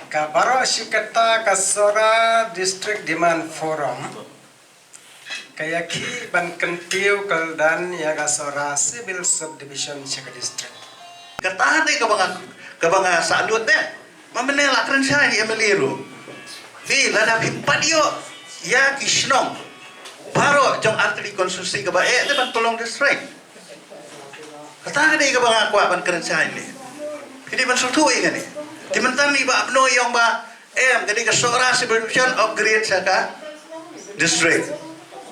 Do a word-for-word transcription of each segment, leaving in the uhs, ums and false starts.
Ka baroh shi katta ka Sohra District Demand Forum ka ïakhih ban kyntiew kyrdan ïa ka Sohra Civil Subdivision sha ka district. Kata ne kaba nga, kaba nga sah lut ne. Ma mynne la kren shai ïa M L A ruh. Phi lada phim pat ïoh ïa ki shnong baroh jong artylli constituency kaba eh te ban pynlong district. Kata ka dei kaba nga kwah ban kren shai ne. Ki dei ban sngewthuh ïa kane. Te mynta ne ba bnoi ong ba em ka dei ka Sohra Civil Division upgrade sha ka district.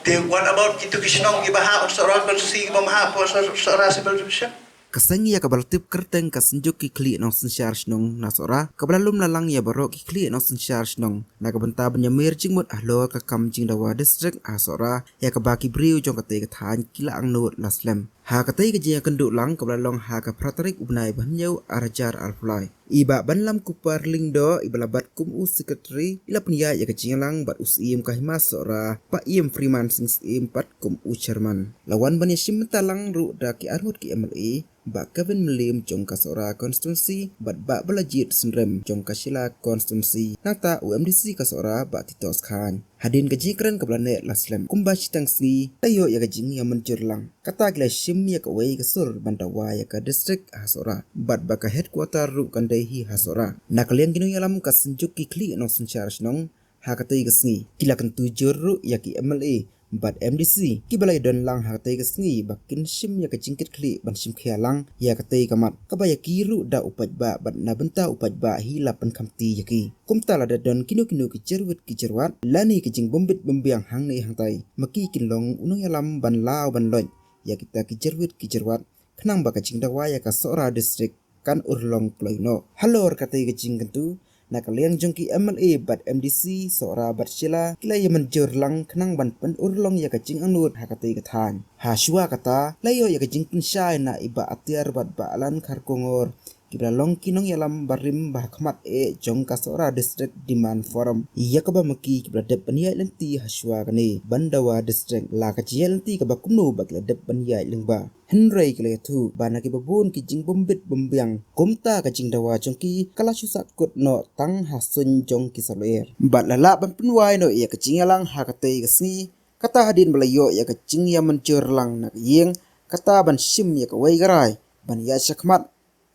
Te what about kitu ki shnong kiba ha Sohra constituency kiba ha po Sohra Civil Division? Ka seng ïa kaba la tip kyrteng ka Synjuk ki khlieh nongsynshar shnong na Sohra kaba la lum la lang ïa baroh ki khlieh nongsynshar shnong na ka bynta ban ïamir jingmut halor ka kam jingdawa district ha Sohra ïa kaba ki briew jong katei ka thaiñ ki la angnud la slem. Ha katei ka jingïakynduh lang kaba la long ha ka phra tarik u bnai ba hynñiew ar hajar arphew lai, i Bah Banlam Kupar Lyngdoh iba la bat kum u secretary i la pynïaid ïa ka jingïalang bad u Syiem ka hima Sohra Bah Ïem Freeman Sing Syiem pat kum u chairman. La wan ban ïashim bynta lang ruh da ki arngut ki M L A, Bah Kevin Mylliem jong ka Sohra constituency bad Bah Balajied Synrem jong ka Shella constituency, nangta u M D C ka Sohra Bah Titos Chyne. Hadien ka jingkren kaba la neh la slem kumba shiteng sngi la ïoh ïa ka jingïamynjur lang. Kata ki la shim ïa kawei ka sur ban dawa ïa ka district ha Sohra bad ba ka headquarter ruh kan dei hi ha Sohra. Na ka liang ki nongïalam ka Synjuk ki khlieh nongsynshar shnong ha katei ka sngi ki la kyntu jur ruh ïa ki M L A bad M D C kiba la ïadon lang ha katei ka sngi ba kin shim ïa ka jingkitkhlieh ban shim khia lang ïa katei ka mat kaba ïa ki ruh da u paidbah bad na bynta u paidbah hi la pynkhamti ïa ki. Kumta lada don kino kino ki jyrwit ki jyrwat lane ki jingbym bit bym biang hangne hangtai, ma ki kin long u nongïalam ban law ban loit ïa kita ki jyrwit ki jyrwat khnang ba ka jingdawa ïa ka Sohra district kan urlong kloi noh. Halor katei ka jingkyntu, na ka liang jong ki M L A bad M D C Sohra bad Shella ki la ïamynjur lang khnang ban pynurlong ïa ka jingangnud ha katei ka thaiñ. Ha shuwa kata la ïoh ïa ka jingpynshai na i Bah Atiar bad Bah Alan Kharkongor kiba la long ki nongïalam barim ba ha khmat eh jong ka Sohra District Demand Forum, ïa kaba ma ki kiba la dep ban ïaid lynti ha shuwa kane ban dawa district. La ka jingïaid lynti kaba kumno ba ki la dep ban ïaid lyngba. Hynrei ki la ïathuh ba na kiba bun ki jingbym bit bym biang kumta ka jingdawa jong ki ka la shu sah kut noh tang ha suiñ jong ki sahlwer. Bad la lah ban pynwai noh ïa ka jingïalang ha katei ka sngi, kata hadien ba la ïoh ïa ka jingïamynjur lang na ka ïing, kata ban shim ïa kawei ka rai ban ïaid shakhmat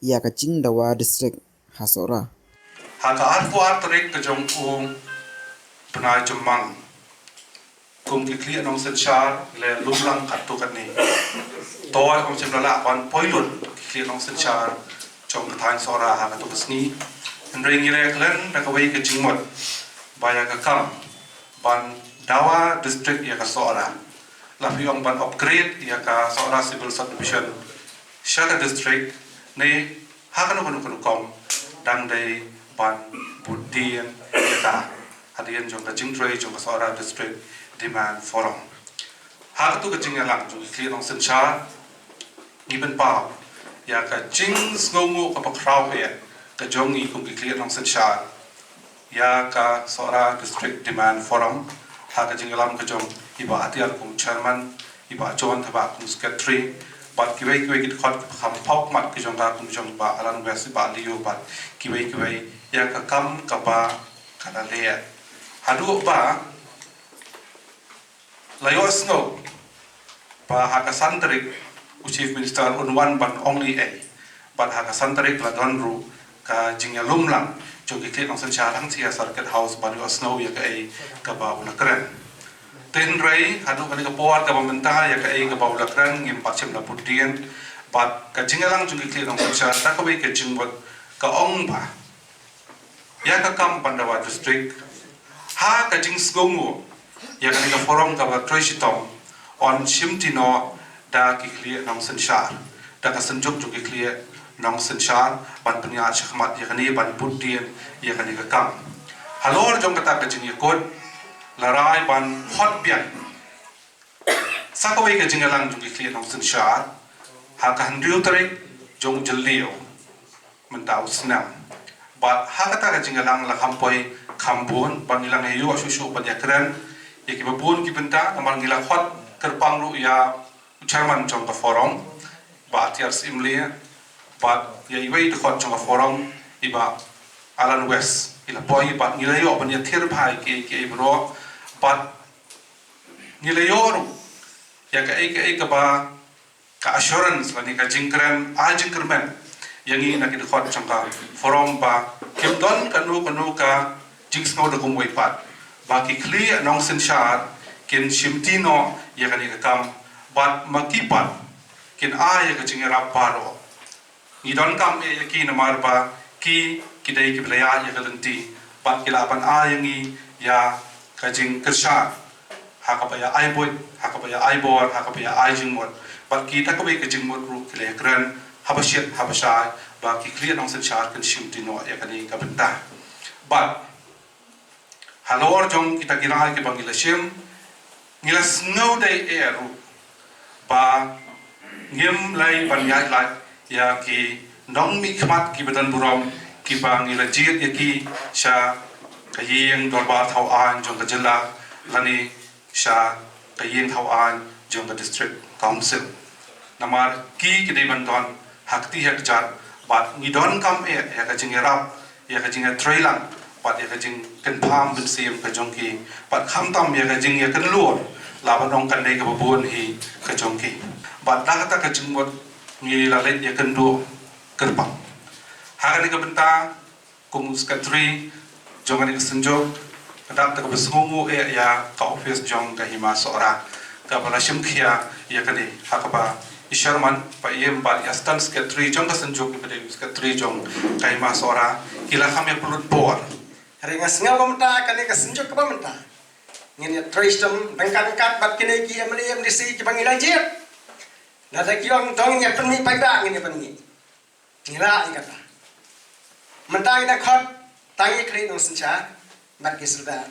ïa ka jingdawa district ha Sohra. Ha ka arphew ar tarik ka jong u bnai Jymmang, kum ki khlieh nongsynshar ngi la lum lang katto katne. Toh kum shym la lah ban poi lut ki khlieh nongsynshar jong ka thaiñ Sohra ha katto ka sngi. Hynrei ngi la kren da kawei ka jingmut ba ïa ka kam ban dawa district ïa ka Sohra, la phi ong ban upgrade ïa ka Sohra Civil Subdivision sha ka district ne ha kano kano ka rukom, dang dei ban bud dien ïa ka hadien jong ka jingtrei jong ka Sohra District Demand Forum. Ha katu ka jingïalang jong ki khlieh nongsynshar, ngi pynpaw ïa ka jingsngewnguh kaba khraw eh ka jong ngi kum ki khlieh nongsynshar ïa ka Sohra District Demand Forum, ha ka jingïalam ka jong i Bah Atiar kum chairman, i Bah John Thabah kum secretary, bad kiwei kiwei ki dkhot kiba kham pop mat ki jong ka kum jong Bah Alan West, Bah Leo, bad kiwei kiwei, ïa ka kam kaba ka la leh. Haduh ba la ïohsngew ba ha ka san tarik u Chief Minister un wan ban ong ei ei, bad ha ka san tarik la don ruh ka jingïalum lang jong ki khlieh nongsynshar hangta ha Circuit House ban ïohsngew ïa kaei kaba u la kren. Hynrei haduh kane ka por kaba mynta ïa kaei kaba u la kren ngim pat shym la bud dien, bad ka jingïalang jong ki khlieh nongsynshar da kawei ka jingmut ka ong ba ïa ka kam ban dawa district, ha ka jingsngewnguh ïa kane ka forum kaba trei shitom, yn shimti noh da ki khlieh nongsynshar, da ka synjuk jong ki khlieh nongsynshar ban pynïaid shakhmat ïa kane, ban bud dien ïa kane ka kam. Halor jong kata ka jingïakut, la rai ban hot biang sa kawei ka jingïalang jong ki khlieh nongsynshar ha ka hynriew tarik jong u Jylliew mynta u snem. Bad ha kata ka jingïalang la kham poi kham bun, bad ngi la ïoh shuh shuh ban ïakren ïa kiba bun ki bynta, namar ngi la khot kyrpang ruh ïa u chairman jong ka forum, Bah Atiar Syiem Lia, bad ïa iwei i dkhot jong ka forum, i Bah Alan West. Ngi la poi bad ngi la ïoh ban ïathir bha ïa kiei kiei baroh, bad ngi la ïoh ruh ïa kaei kaei kaba ka assurance lane ka jingkren, ai jingkyrmen ïa ngi na ki dkhot jong ka forum ba kim don kano kano ka jingsngew da kumwei pat ba ki khlieh nongsynshar kin shimti noh ïa kane ka kam, bad ma ki pat kin ai ïa ka jingïarap baroh. Ngi donkam eh ïa ki namar ba ki, ki dei kiba la ïaid ïa ka lynti bad ki lah ban ai ïa ngi ïa ka jingkyrshan ha kaba ïa ai buit, ha kaba ïa ai bor, ha kaba ïa ai jingmut. Bad kita kawei ka jingmut ruh ki la ïakren haba shit haba shai ba ki khlieh nongsynshar kin shimti noh ïa kane ka bynta. Bad halor jong kita ki rai kiba ngi la shim, ngi la sngew dei eh ruh ba ngim lei ban ïaid lait ïa ki nongmihkhmat kiba don burom kiba ngi la jied ïa ki sha ka ïing dorbar thaw aiñ jong ka jylla lane sha ka ïing thaw aiñ jong ka district council. Namar ki, ki dei ban don ha kti ha kjat bad ngi donkam eh ïa ka jingïarap, ïa ka jingïatreilang bad ïa ka jingkynpham mynsiem ka jong ki, bad khamtam ïa ka jingïakynlur, lah ban ong kan dei kaba bun hi ka jong ki. Bad da kata ka jingmut ngi la leit ïakynduh kyrpang. Ha kane ka bynta, kum u secretary jong kane ka synjuk, ka dap da kaba sngewnguh eh ïa ka office jong ka Hima Sohra kaba la shim khia ïa kane, ha kaba i chairman ba im bad i assistant secretary jong ka synjuk ba dei secretary jong ka Hima Sohra ki la kham ïa pynlut por. Hynrei nga sngew ba mynta kane ka synjuk kaba mynta ngin ïa trei shitom ryngkat ryngkat bad kine ki M L A M D C kiba ngi la jied. Lada ki ong to ngin ïa pynmih paidbah, ngin ïa pynmih. Ngi lah ïa kata. Mynta ngi dang khot tang ïa ki khlieh nongsynshar bad ki sordar.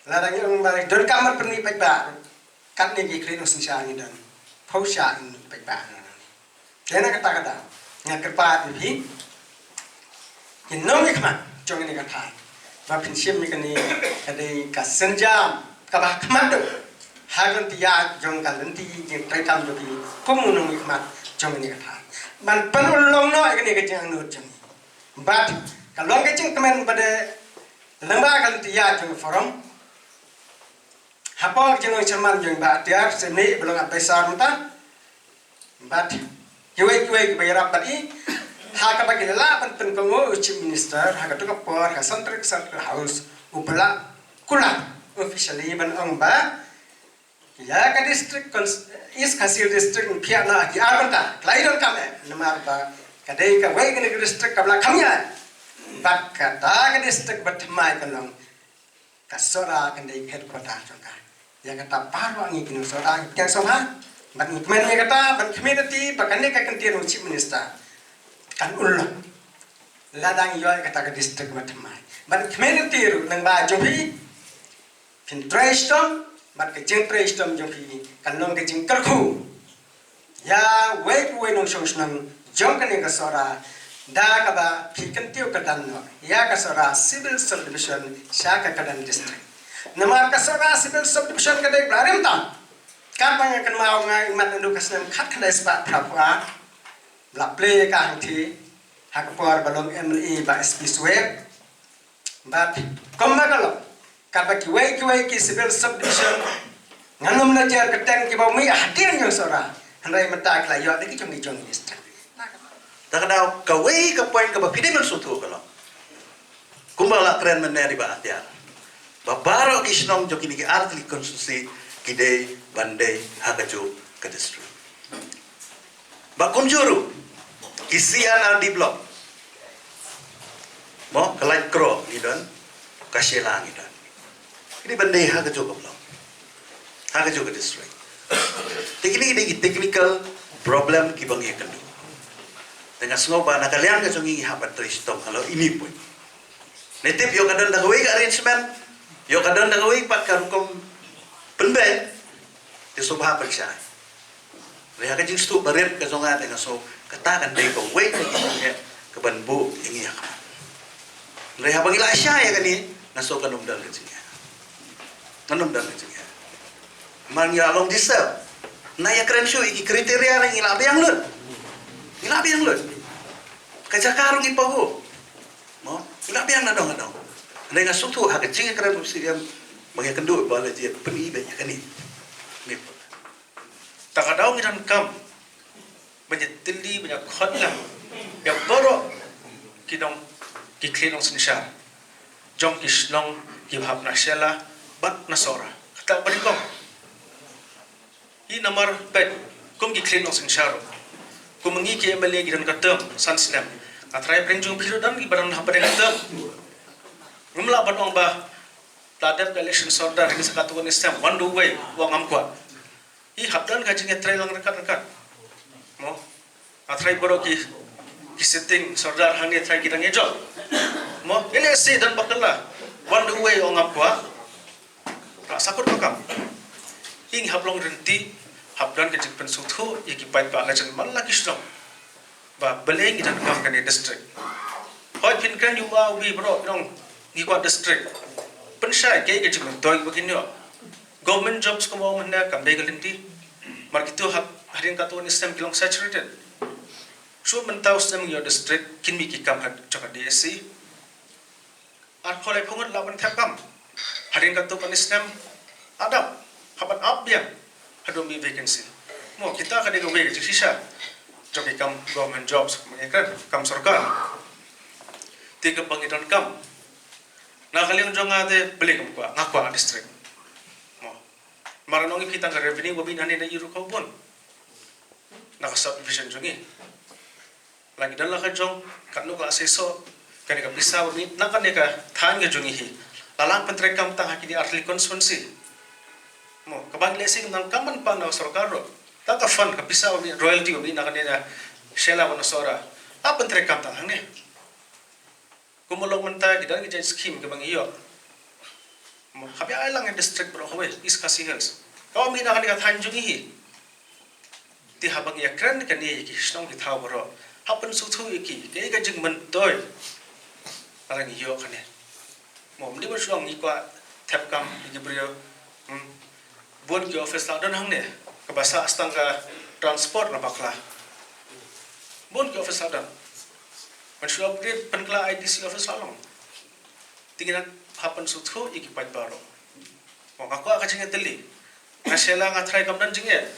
Lada ngi ong ba donkam ban pynmih paidbah, katne ki khlieh nongsynshar ngi don. Phew shah ngi pynmih paidbah. Te na kata ka daw nga kyrpad ïa phi ki nongmihkhmat jong kane ka thaiñ ba phin shim ïa kane ka dei ka sienjam kaba ha khmat duh ha ka lynti ïaid jong ka lynti jingtrei kam jong phi kum u nongmihkhmat jong kane ka thaiñ ban pynurlong noh ïa kane ka jingangnud jong ngi. Bad ka long ka jingkmen ba dei lyngba ka lynti ïaid jong ka forum, hapoh ka jinglong chairman jong i Bah Atiar, Syiemlieh ba long advisor mynta, bad kiwei kiwei kiba ïarap bad i, ha kaba ki la lah ban pynkohnguh u Chief Minister ha kato ka por ha Central, Central House, uba la kular officially ban ong ba ïa ka district, East Khasi Hills District, ngi phiah noh ha ki ar bynta. Ka la ïoh donkam eh namar ba ka dei kawei kane ka district kaba la kham ïaid, bad kata ka district ba thymmai ka long ka Sohra kan dei headquarter jong ka. Ïa kata baroh ngi ki nong Sohra ngi pdiang sngewbha bad ngi kmen ïa kata, ban khmih lynti ba kane ka kyntien u Chief Minister kan urlong lada ngi ïoh ïa kata ka district ba thymmai. Ban khmih lynti ruh lyngba jong phi, phin trei shitom bad ka jingtrei shitom jong phi kan long ka jingkyrkhu ïa uwei pa uwei u nongshong shnong jong kane ka Sohra, da kaba phi kyntiew kyrdan noh ïa ka Sohra Civil Subdivision sha ka kyrdan district. Namar ka Sohra Civil Subdivision ka dei ba la rim tam. Katba nga kynmaw, nga imat naduh ka snem khatkhyndai spah phra phew ar, la plie ïa ka hangthie ha ka por ba long M L A Bah S P Sued. Bad kumba ka long, katba kiwei kiwei ki civil subdivision, ngan ym lah jer kyrteng, kiba mih hadien jong Sohra, hynrei mynta ki la ïoh da ki jong ki jong ki district. Da ka daw kawei ka point kaba phi dei ban sngewthuh ka long, kumba la kren mynne da i Bah Atiar, ba baroh ki shnong jong kine ki artylli ki constituency ki dei ban dei ha kajuh ka district. Ba kumjuh ruh ki C and R D block, mo, ka Laitkroh ngi don, ka Shella ngi don. Kine ban dei ha kajuh ka block, ha kajuh ka district. Te kine ki dei ki technical problem kiba ngi ïakynduh. Te nga sngew ba na ka liang ka jong ngi ngi hap ban trei shitom halor ine i point. Ne tip ïoh ka don da kawei ka arrangement, ïoh ka don da kawei pat ka rukom pynbeit, te sngewbha pynshai. Hynrei ha ka jingsngewthuh barit ka jong nga te nga sngew kata kan dei kawei ka jingeh kaban buh ïa ngi ha khmat. Hynrei haba ngi la shai ïa kane, nga sngew kan ym don ka jingeh. Kan ym don ka jingeh. Namar ngi la long deserve. Nga ïakren shuh ïa ki criteria ruh ngi la biang lut. Ngi la biang lut. Ka jaka ruh ngi paw. Mo, ngi la biang na dong na dong. Nga sngewthuh ha ka jingïakren bad C M ba ngi kynduh ba la jia pyni ba ïa kane. Ni. Ta ka daw ngi donkam ban ïa tylli, ban ïa khot lang ïa baroh ki nong, ki khlieh nongsynshar jong ki shnong kiba hap na Shella bad na Sohra. Kata ba nyngkong. Hi namar peit, kum ki khlieh nongsynshar, kum ngi ki M L A ki don ka term san snem. Nga tharai pyrshah jong phi ruh don kiba don hapdeng ka term. Ngam lah ban ong ba la dep ka election sordar hangne sa katto katne snem, wan da uwei, wan, ngam kwah. Hi hap don ka jingïatreilang ryngkat ryngkat. Mo. Nga tharai baroh ki, ki sitting sordar hangne tharai ki dang ïa jop. Mo, ïa lehse don ba kylla. Wan da uwei, ong, ngam kwah. Ka sa kut ka kam. Hi ngi hap long rynti, hap don ka jingpynsngewthuh ïa ki paidbah, la jan man la ki shnong. Ba balei ngi donkam kane district. Hooid, phin kren ïa u A u B baroh, nong, ngi kwah district. Pynshai kaei ka jingmyntoi ba kin ïoh. Government jobs kumba ong mynne kam dei ka lynti. Namar kito ha, hadien katto katne snem ki long saturated. Shu mynta u snem ngi ïoh district, kin mih ki kam ha jong ka D S C. Arphew laiphew ngut lah ban thep kam. Hadien katto katne snem, ap, hap ban ap biang haduh mih vacancy. Mo, kita ka dei kawei ka jingshisha jong ki kam government jobs, mo, ïa ka kam sorkar. Te kaba ngi donkam, na ka liang jong nga te balei kam kwah, nga kwah district. Mo. Namar ngi ong ïa phi tang ka revenue ba mih nangne na i rukom bun. Na ka subdivision jong ngi. La ngi don la ka jong, katno ka la seisoh, kane ka pisa ba mih na kane ka thaiñ ka jong ngi hi. La lah pyntreikam tang ha kine artylli constituency. Mo, kaba ngi lehse ngim donkam ban pan na ka sorkar ruh. Tang ka fund, ka pisa ba mih, royalty ba mih na kane na Shella bad na Sohra. La pyntreikam tang hangne. Kumba long mynta ki don ki jait scheme kiba ngi ïoh. Mo, hap ïa ai lang ïa district baroh kawei, East Khasi Hills. Kaba mih na kane ka thaiñ jong ngi hi. Te haba ngi ïakren kane ïa ki shnong ki thaw baroh, hap pynsngewthuh ïa ki, kaei ka jingmyntoi lada ngi ïoh kane. Mo, ym dei ban shu ong ngi kwah thep kam ïa ki briew. Hmm. Bun ki office la don hangne, kaba sah tang ka transport na bakla. Bun ki office la don. Ban shu upgrade pynkylla I D C office la long. Te ngi nang hap pynsngewthuh ïa ki paidbah baroh. Mo, nga kwah ka jingïatylli. Na Shella nga tharai kam don jingeh.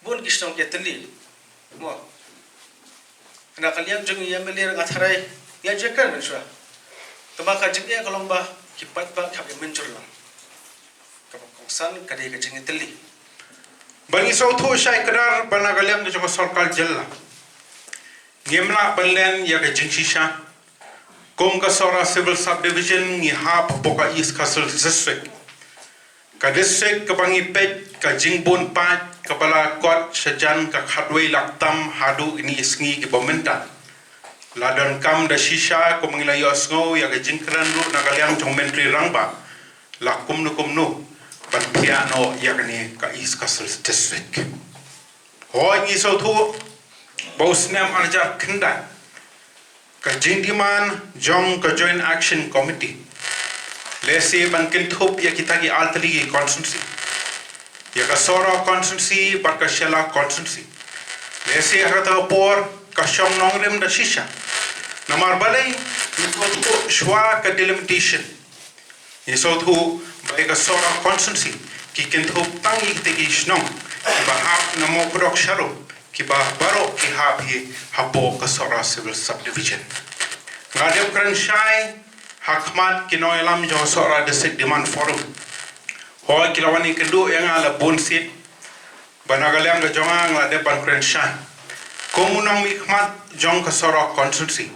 Bun ki shnong ki ïatylli. Mo. Na ka liang jong i M L A nga tharai ïa jingkren mynshuwa. Tangba ka jingeh ka long ba ki paidbah ki hap ïa mynjur lang. Kaba kongsan ka dei ka jingïatylli. Ba ngi sngewthuh shai kdar ba na ka liang jong ka sorkar jylla ngim lah ban len ïa ka jingshisha. Kum ka Sohra Civil Subdivision ngi hap hapoh ka East Khasi Hills District. Ka district kaba ngi peit ka jingbun paid kaba la kot shajan ka khatwei lak tam haduh kine ki sngi kiba mynta. La donkam da shisha kum ngi la ïohsngew ïa ka jingkren ruh na ka liang jong Myntri Rangbah. La kumno kumno ban phiah noh ïa kane ka East Khasi Hills District. Hooid ngi sngewthuh ba u snem arhajar khyndai ka jingdemand jong ka Joint Action Committee lehse ban kynthup ïa kita ki artylli ki constituency, ïa ka Sohra constituency bad ka Shella constituency. Lehse ha kata ka por ka shong nongrim da shisha. Namar balei? Ngi sngewthuh shuwa ka delimitation ngi sngewthuh ba ïa ka Sohra constituency ki kynthup tang ïa kita ki shnong kiba hap na Mawkdok Sharum, kiba baroh ki hap hi hapoh ka Sohra Civil Subdivision. Nga dep kren shai ha khmat ki nongïalam jong ka Sohra District Demand Forum. Hooid ki la wan ïakynduh ïa nga la bun sien. Ba na ka liang ka jong nga nga la dep ban kren shai kum u nongmihkhmat jong ka Sohra constituency.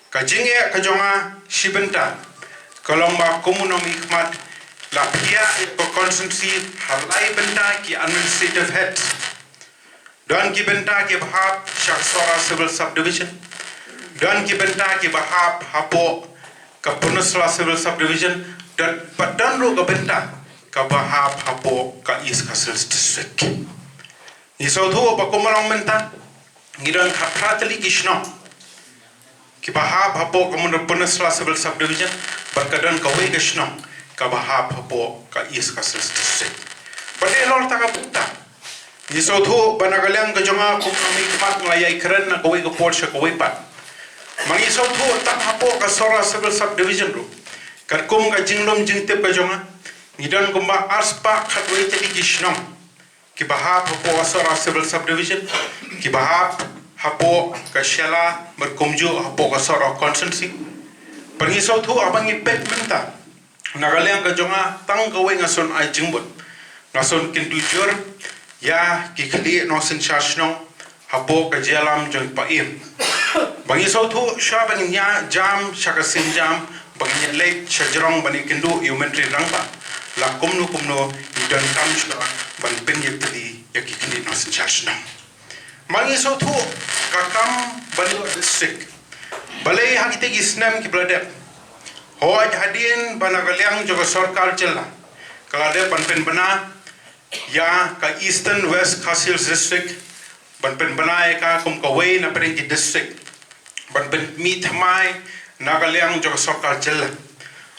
Ka jingeh ka jong nga shi bynta ka long ba kum u nongmihkhmat la phiah ïa ka constituency ha lai bynta ki administrative heads. Don ki bynta kiba hap sha ka Sohra Civil Subdivision. Don ki bynta kiba hap hapoh ka Pynursla Civil Subdivision. Don, bad don ruh ka bynta kaba hap hapoh ka East Khasi Hills District. Ngi sngewthuh ba kumba long mynta ngi don khatphra tylli ki shnong kiba hap hapoh ka Pynursla Civil Subdivision bad ka don kawei ka shnong kaba hap hapoh ka East Khasi Hills District. Bad halor kata ka bynta ngi sngewthuh ba na ka liang ka jong nga kum u nongmihkhmat nga la ïai kren na kawei ka por sha kawei pat. Ma ngi sngewthuh tang hapoh ka Sohra Civil Subdivision ruh Katkum ka jinglum jingtip ka jong nga, ngi don kumba arspah khatwei tylli ki shnong kiba hap hapoh ka Sohra Civil Subdivision, kiba hap hapoh ka Shella, bad kumjuh hapoh ka Sohra Constituency. Bad ngi sngewthuh haba ngi peit mynta, na ka liang ka jong nga, tang kawei nga shon ai jingbud, nga shon kyntu jur ïa ki khlieh nongsynshar shnong hapoh ka jingïalam jong i Paiem. Ba ngi sngewthuh shuwa ba ngin ïa jam sha ka sienjam, ba ngin ïa leit sha jrong ban ïakynduh ïa u Myntri Rangbah, la kumno kumno ngi donkam shuwa ban pynïatylli ïa ki khlieh nongsynshar shnong. Ma ngi sngewthuh ka kam ban ïoh district. Balei ha kitei ki snem kiba la dep, hooid hadien ba na ka liang jong ka sorkar jylla ka la dep ban pynbna ïa ka Eastern West Khasi Hills District, ban pynbna ïa ka kum kawei na pdeng ki district ban pynmih thymmai na ka liang jong ka sorkar jylla,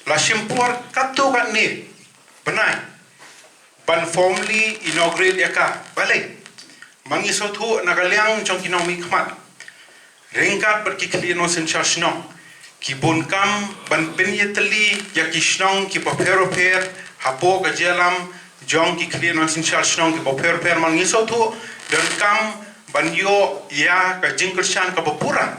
la shim por katto katne bnai ban formally inaugurate ïa ka. Balei? Ma ngi sngewthuh na ka liang jong ki nongmihkhmat, ryngkat bad ki khlieh nongsynshar shnong, ki bun kam ban pynïatylli ïa ki shnong kiba pher bapher hapoh ka jingïalam jong ki khlieh nongsynshar shnong kiba pher bapher. Ma ngi sngewthuh donkam ban ïoh ïa ka jingkyrshan kaba pura